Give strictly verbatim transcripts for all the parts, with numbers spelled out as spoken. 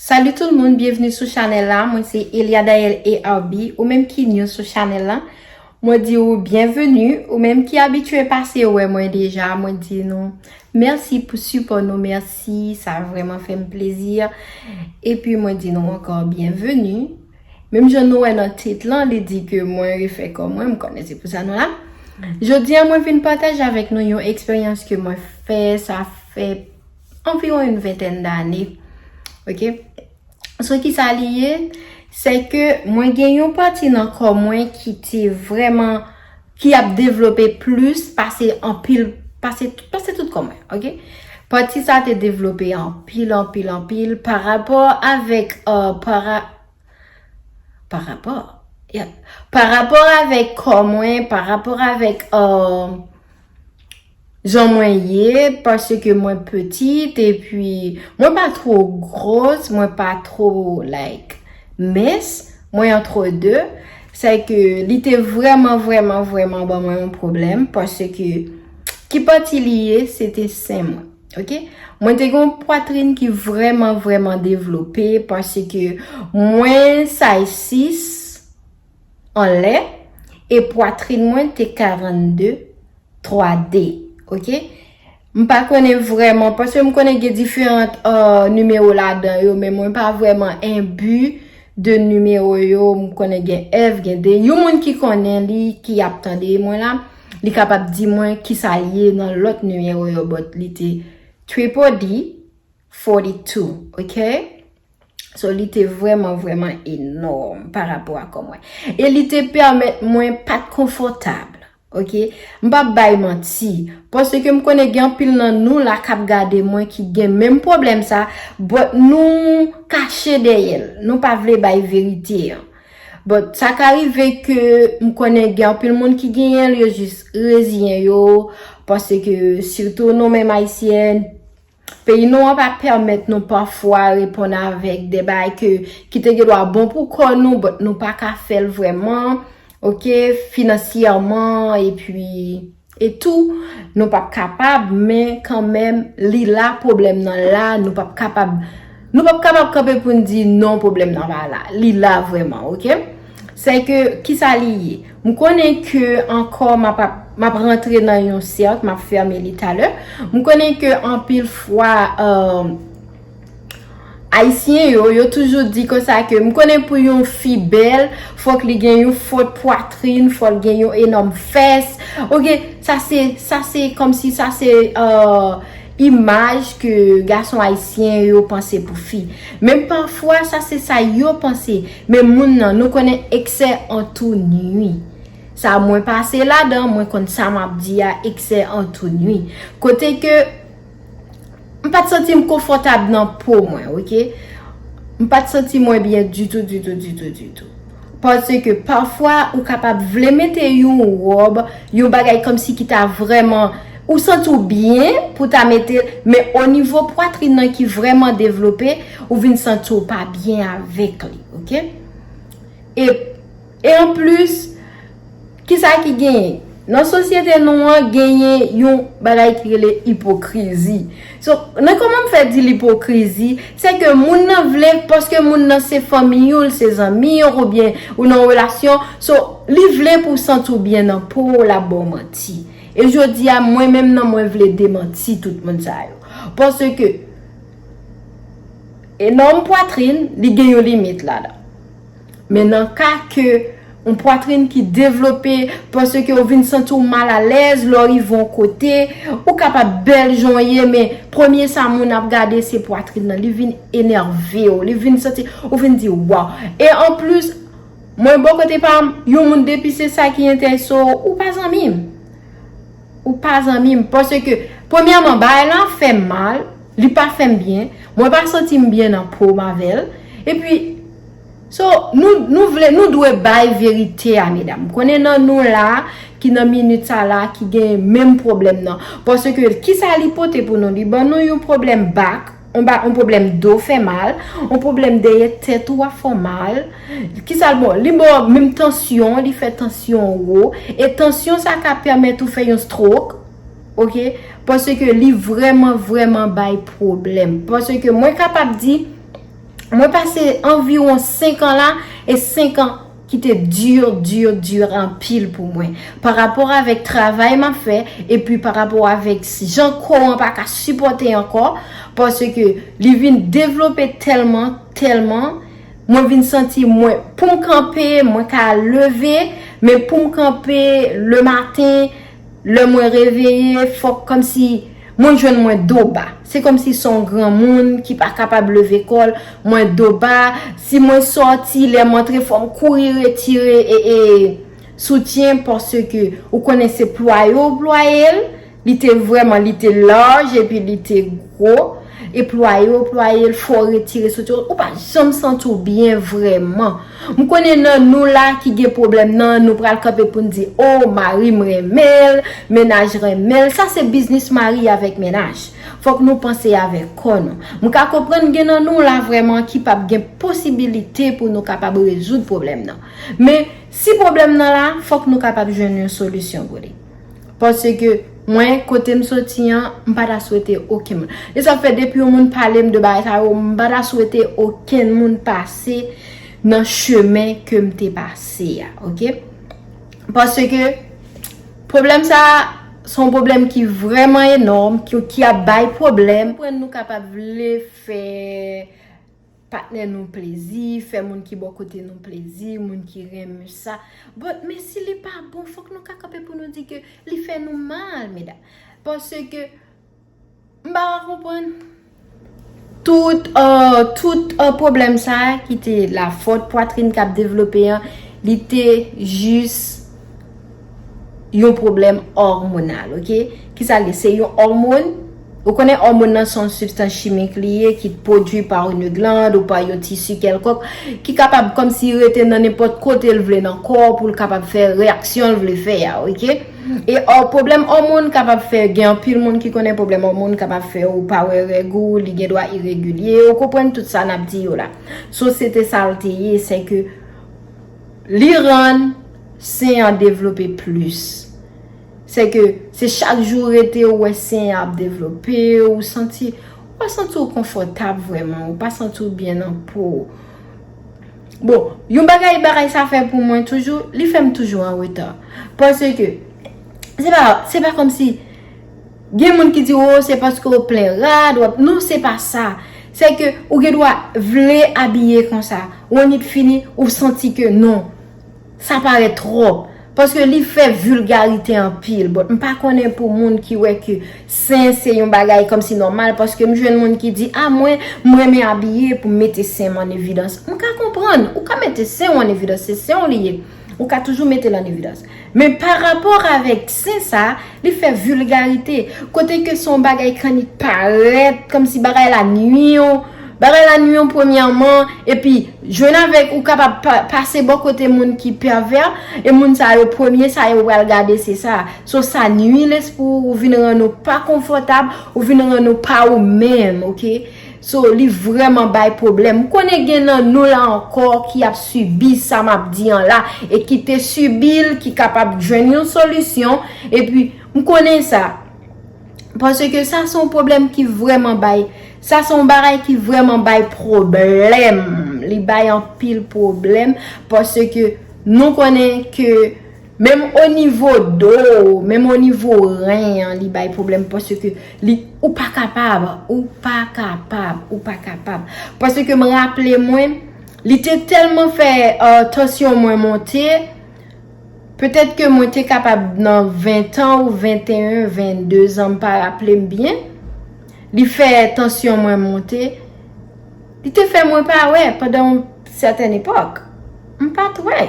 Salut tout le monde, bienvenue sou chanèl la. Mwen se Elia Daël A R B. Ou menm ki new sou chanèl la, mwen di ou byenveni. Ou menm ki abitye pase wè mwen deja, mwen di nou mèsi pou sipò nou, mèsi, sa vrèman fè m plezi. Epi mwen di nou ankò byenveni. Menm jan nou wè nan tit lan, li di ke mwen refè kò mwen, m konnen se pou sa nou la. Jodi a, mwen vin pataje avèk nou yon eksperyans ke mwen fè, sa fè anviwon yon ventèn dane. Ok? So, ki sa li ye? Se ke mwen gen yon pati nan kò mwen ki te vrèman, ki ap devlope plis pase anpil, pase, pase tout kò mwen, ok? Pati sa te devlope anpil, anpil, anpil pa rapò avèk, euh, pa ra-, pa rapò, yeah. Pa rapò avèk kò mwen, pa rapò avèk, euh, jan mwen ye, paske mwen pitit, epi mwen pa twò gwòs, mwen pa twò, like, mens, mwen antre de. Se ke li te vrèman, vrèman, vrèman ban mwen yon pwoblèm, paske ki pati li ye, se te sen mwen, ok? Mwen te gen yon pwatrin ki vrèman, vrèman devlope, paske mwen size sis anlè, e pwatrin mwen te karannde twa de, ok? M pa konnen vrèman, paske m konnen gen diferan, euh, nimewo ladan yo, men mwen pa vrèman enbi de nimewo yo. M konnen gen F, gen D. Yon moun ki konnen li, ki ap tande mwen la, li kapab di mwen ki sa l ye nan lòt nimewo yo, but li te triple D forty-two, ok? So, li te vrèman, vrèman enòm pa rapò a kò mwen. E li te pèmèt mwen pa t konfòtab, ok? M p ap bay manti, paske m konnen gen anpil nan nou la k ap gade mwen ki gen menm pwoblèm sa, but nou kache dèyè l, nou pa vle bay verite an. But sa ka rive ke m konnen gen anpil moun ki genyen l, yo jis reziyen yo, paske sitou nou menm Ayisyen, peyi nou an pa pèmèt nou pafwa reponn avèk de bagay ke, ki te gen dwa bon pou kò nou, but nou pa ka fè l vrèman, ok, finansyèman, epi, e tou, nou p ap kapab, men kanmenm, li la, pwoblèm nan la, nou p ap kapab, nou p ap kapab kanpe pou n di non, pwoblèm nan pa la. Li la vrèman, ok? Se ke, ki sa li ye? M konnen ke ankò m ap, m ap rantre nan yon sèk, m ap fèmen li talè. M konnen ke anpil fwa, euh, Ayisyen yo, yo toujou di konsa ke m konnen pou yon fi bèl, fòk li gen yon fòt pwatrin, fòk li gen yon enòm fès. Ok, sa se, sa se kòmsi sa se, euh, imaj ke gason ayisyen yo panse pou fi. Men pafwa, sa se sa yo panse. Men moun nan, nou konnen eksè antounwi. Sa mwen pase ladan, mwen konn sa m ap di a, eksè antounwi. Kote ke m pa t santi m konfòtab nan po mwen, ok? M pa t santi mwen byen ditou, ditou, ditou, ditou. Paske pafwa, ou kapab vle mete yon wòb, yon bagay kòmsi ki ta vrèman, ou santi w byen pou ta mete l, men o nivo pwatrin nan ki vrèman devlope, ou vin santi w pa byen avèk li, ok? E, e anplis, kisa ki genyen? Nan sosyete nou an, genyen yon bagay ki rele ipokrizi. So, nan kòman m fè di l ipokrizi, se ke moun nan vle, paske moun nan se fanmi w, l se zanmi w, oubyen ou nan yon relasyon, so, li vle pou w santi w byen nan po w, l ap ba w manti. E jodi a, mwen menm nan mwen vle demanti tout moun sa yo. Paske enòm pwatrin, li gen yon limit ladan. Men nan ka ke yon pwatrin ki devlope, paske ou vin santi w malalèz, lè w rive yon kote, ou kapab bèl jan w ye, men premye sa moun ap gade se pwatrin nan, li vin enève w, li vin santi, ou vin di, "Waw." E anplis, mwen bò kote pa m, yon moun depi se sa ki enterese w, ou pa zanmi m. Ou pa zanmi m. Paske, premyèman, bagay la fè m mal, li pa fè m byen, mwen pa santi m byen nan po m avè l. Epi, so, nou, nou vle, nou dwe bay verite a, medam. M konnen nan nou la, ki nan minit sa la, ki gen menm pwoblèm nan. Paske, kisa li pote pou nou? Li ban nou yon pwoblèm bak, yon ba-, yon pwoblèm do fè mal, yon pwoblèm dèyè tèt ou ap fè w mal. Kisa l bon? Li bon, menm tansyon, li fè tansyon wo. E tansyon sa ka pèmèt ou fè yon stroke, ok? Paske li vrèman, vrèman bay pwoblèm. Paske mwen kapab di, Mwen pase anviwon senk an la, e senk an ki te di, di, di anpil pou mwen. Pa rapò avèk travay m ap fè, epi pa rapò avèk jan kò an pa ka sipòte ankò, paske li vin devlope tèlman, tèlman, mwen vin santi mwen, pou m kanpe, mwen ka leve, men pou m kanpe le maten, lè mwen reveye, fòk kòmsi mwen jwenn mwen do ba. Se kòmsi se yon granmoun ki pa kapab leve kò l, mwen do ba. Si mwen sòti, lè m antre, fò m kouri retire e, e soutyen, paske ou konnen se plwaye w plwaye l, li te vrèman, li te laj epi li te gwo. E plwaye w plwaye l, fò w retire soutyen w, ou pa janm santi w byen vrèman. M konnen nan nou la ki gen pwoblèm nan, nou pral kanpe pou n di, o, mari m renmen l, mennaj renmen l. Sa se biznis mari avèk mennaj. Fòk nou panse avèk kò nou. M ka konprann gen nan nou la vrèman ki p ap gen posibilite pou nou kapab rezoud pwoblèm nan. Men, si pwoblèm nan la, fòk nou kapab jwenn yon solisyon pou li. Paske mwen, kote m soti an, m pa ta swete okenn moun. E sa fè depi yon moun pale m de bagay sa yo, m pa ta swete okenn moun pase nan chemen ke m te pase a, oke? Paske pwoblèm sa, se yon pwoblèm ki vrèman enòm, ki, ki ap bay pwoblèm. Konprann nou kapab vle fè patnè nou plezi, fè moun ki bò kote nou plezi, moun ki renmen sa. But, men si li pa bon, fòk nou ka kanpe pou nou di ke li fè nou mal, medam. Paske, m pa ka konprann. Tout, euh, tout, euh, pwoblèm sa a ki te lafòt pwatrin k ap devlope an, li te jis yon pwoblèm òmonal, oke? Kisa l ye? Se yon òmòn. Ou konnen òmòn nan se yon sibstans chimik li ye ki pwodui pa yon glann ou pa yon tisi kèlkòk ki kapab kòmsi rete nan nenpòt kote l vle nan kò w pou l kapab fè reyaksyon l vle fè a, oke? E ò, pwoblèm òmòn kapab fè gen anpil moun ki konnen pwoblèm òmòn kapab fè ou pa wè règ ou, li gen dwa iregilye, ou konprann tout sa n ap di yo la. So, se te sa l te ye, se ke li rann sen an devlope plis. Se ke se chak jou rete ou wè sen an ap devlope, ou santi, ou pa santi w konfòtab vrèman, ou pa santi w byen nan po w. Bon, yon bagay, bagay sa fè pou mwen toujou, li fè m toujou an reta. Paske, se pa, se pa kòmsi gen moun ki di, o, se paske w plen rad, w ap, non, se pa sa. Se ke ou gen dwa vle abiye konsa. Ou annik fini, ou santi ke non. Sa parèt twòp. Paske li fè vilgarite anpil. But m pa konnen pou moun ki wè ke sen se yon bagay kòmsi nòmal. Paske m jwenn moun ki di, a mwen, m renmen abiye pou m mete sen m an evidans. M ka konprann, ou ka mete sen w an evidans, se sen w li ye. Ou ka toujou mete l an evidans. Men pa rapò avèk sen sa, li fè vilgarite. Kote ke se yon bagay k annik parèt, kòmsi bagay la nwi w. Bagay la nwi w premyèman, epi jwenn avèk ou kapab pa, pase bò kote moun ki pèvè, e moun sa yo premye sa yo pral gade se sa. So sa nwi lespri w, ou vin rann ou pa konfòtab, ou vin rann ou pa ou menm, oke? So, li vrèman bay pwoblèm. M konnen gen nan nou la ankò ki ap sibi sa m ap di an la, e ki te sibi l, ki kapab jwenn yon solisyon, epi m konnen sa. Paske sa se yon pwoblèm ki vrèman bay, sa se yon bagay ki vrèman bay pwoblèm. Li bay anpil pwoblèm, paske nou konnen ke menm o nivo do, menm o nivo ren an, li bay pwoblèm paske li, ou pa kapab, ou pa kapab, ou pa kapab. Paske m raple mwen, li te tèlman fè, euh, tansyon mwen monte, petèt ke mwen te kapab nan ven tan ou venteyen, vennde zan, m pa raple m byen. Li fè tansyon mwen monte. Li te fè mwen pa wè pandan yon sètèn epòk. M pa t wè.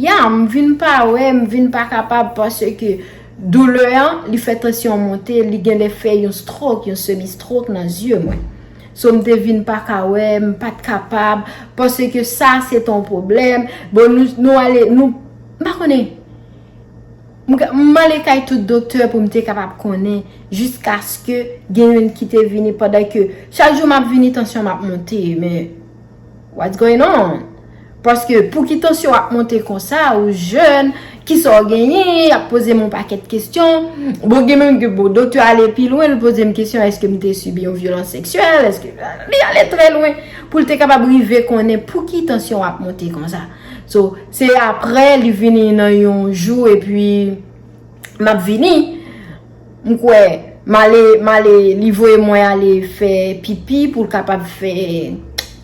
Ya, m vin pa wè, m vin pa kapab paske doulè an, li fè tansyon monte, li genlè fè yon stroke, yon semi stroke nan zye mwen. So, m te vin pa ka wè, m pa t kapab, paske sa se t on pwoblèm. Bon, nou, nou ale, nou, m pa konnen. M ka, m ale kay tout doktè pou m te kapab konnen, jiskaske gen youn ki te vini pandan ke chak jou m ap vini, tansyon m ap monte, men what's going on? Paske pou ki tansyon w ap monte konsa, ou jèn, Kisa w genyen? Y ap poze m yon pakèt kesyon. Bon, gen menm ke, bon, doktè a ale pi lwen, li poze m kesyon, èske m te sibi yon vyolans seksyèl? Èske, li ale trè lwen pou l te kapab rive konnen pouki tansyon ap monte konsa. So, se apre li vini nan yon jou, epi m ap vini, m kwè, m ale, m ale, li voye mwen ale fè pipi pou l kapab fè,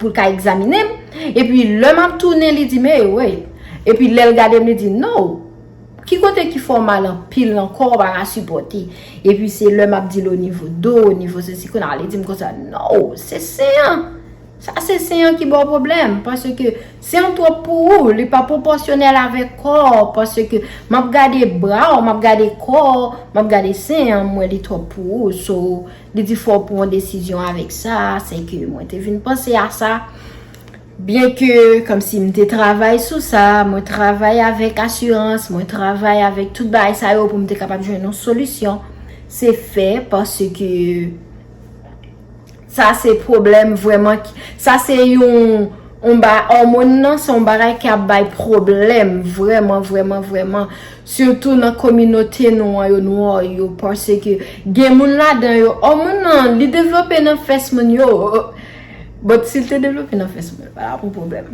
pou l ka egzamine m. Epi lè m ap tounen, li di, "Men, wi." Epi lè l gade m, li di, "No, ki kote ki fè w mal anpil nan kò w pa ka sipòte?" Epi se lè m ap di l o nivo do, o nivo sesi, kounye a li di m konsa, "No, se sen an. Sa se sen an ki ba w pwoblèm, paske sen an twòp pou ou, li pa pwopòsyonèl avèk kò w, paske m ap gade bra w, m ap gade kò w, m ap gade sen an, m wè li twòp pou ou." So, li di fò w pran yon desizyon avèk sa, se ke mwen te vin panse a sa. Byenke, kòmsi m te travay sou sa, mwen travay avèk asirans, mwen travay avèk tout bagay sa yo pou m te kapab jwenn yon solisyon. Se fè paske sa se pwoblèm vrèman ki, sa se yon, yon ba, òmòn nan, se yon bagay ki ap bay pwoblèm vrèman, vrèman, vrèman. Sitou nan kominote nou an, yo, nwa yo, paske gen moun ladan yo, òmòn nan, li devlope nan fès moun yo. But si l te devlope nan fès moun, pa la pou pwoblèm.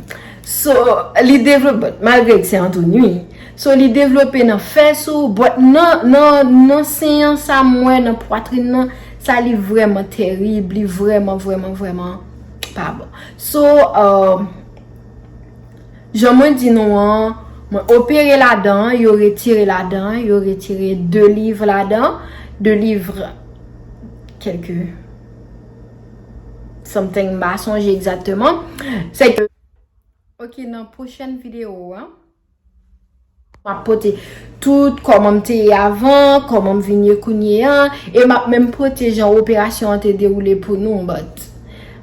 So, li devlope, but malgre ke se antounwi. So, li devlope nan fès ou, but nan, nan, nan sen an sa m wè nan pwatrin nan, sa li vrèman tèrib, li vrèman, vrèman, vrèman pa bon. So, uh, jan mwen di nou an, mwen opere ladan, yo retire ladan, yo retire de liv ladan, de liv kèlke something, m pa sonje egzakteman. Se ke, ok, nan pwochèn videyo a, m ap pote tout kòman m te ye avan, kòman m vin ye kounye a, e m ap menm pote jan operasyon an te dewoule pou nou, but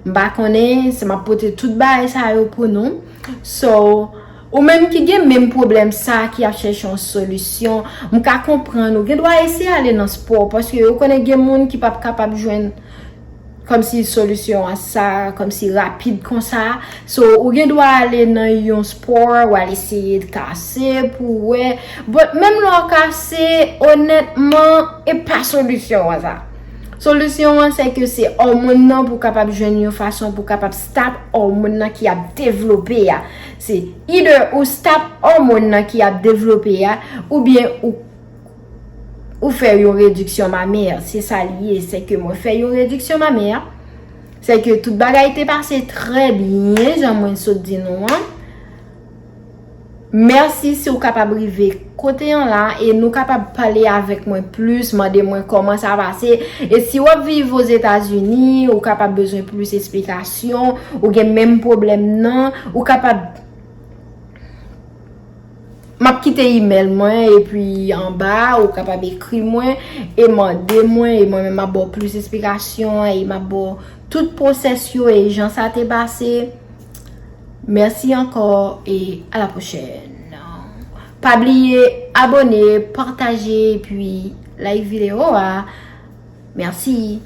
m pa konnen, se m ap pote tout bagay sa yo pou nou. So, ou menm ki gen menm pwoblèm sa, ki ap chèche yon solisyon, m ka konprann ou. Gen dwa eseye ale nan spò, paske ou konnen gen moun ki p ap kapab jwenn kòmsi solisyon an sa, kòmsi rapid konsa. So, ou gen dwa ale nan yon spò, w al eseye kase pou wè. But menm lè w kase, onètman, e pa solisyon an sa. Solisyon an, se ke se òmòn nan pou kapab jwenn yon fason pou kapab stop òmòn nan ki ap devlope a. Se either ou stop òmòn nan ki ap devlope a, oubyen ou, ou fè yon rediksyon mamè. Se sa li ye. Se ke mwen fè yon rediksyon mamè. Se ke tout bagay te pase trè byen, jan mwen sot di nou an. Mèsi si w kapab rive kote an la e nou kapab pale avèk mwen plis, mande mwen kòman sa pase. E si w ap viv Ozetazini, ou kapab bezwen plis esplikasyon, ou gen menm pwoblèm nan, ou kapab, m ap kite imèl mwen, epi anba, ou kapab ekri mwen, e mande mwen, e mwen menm m ap ba w plis esplikasyon, e m ap ba w tout pwosès yo, e jan sa te pase. Mèsi ankò e a la pwochèn. Pa bliye abone, pataje epi like videyo a. Mèsi.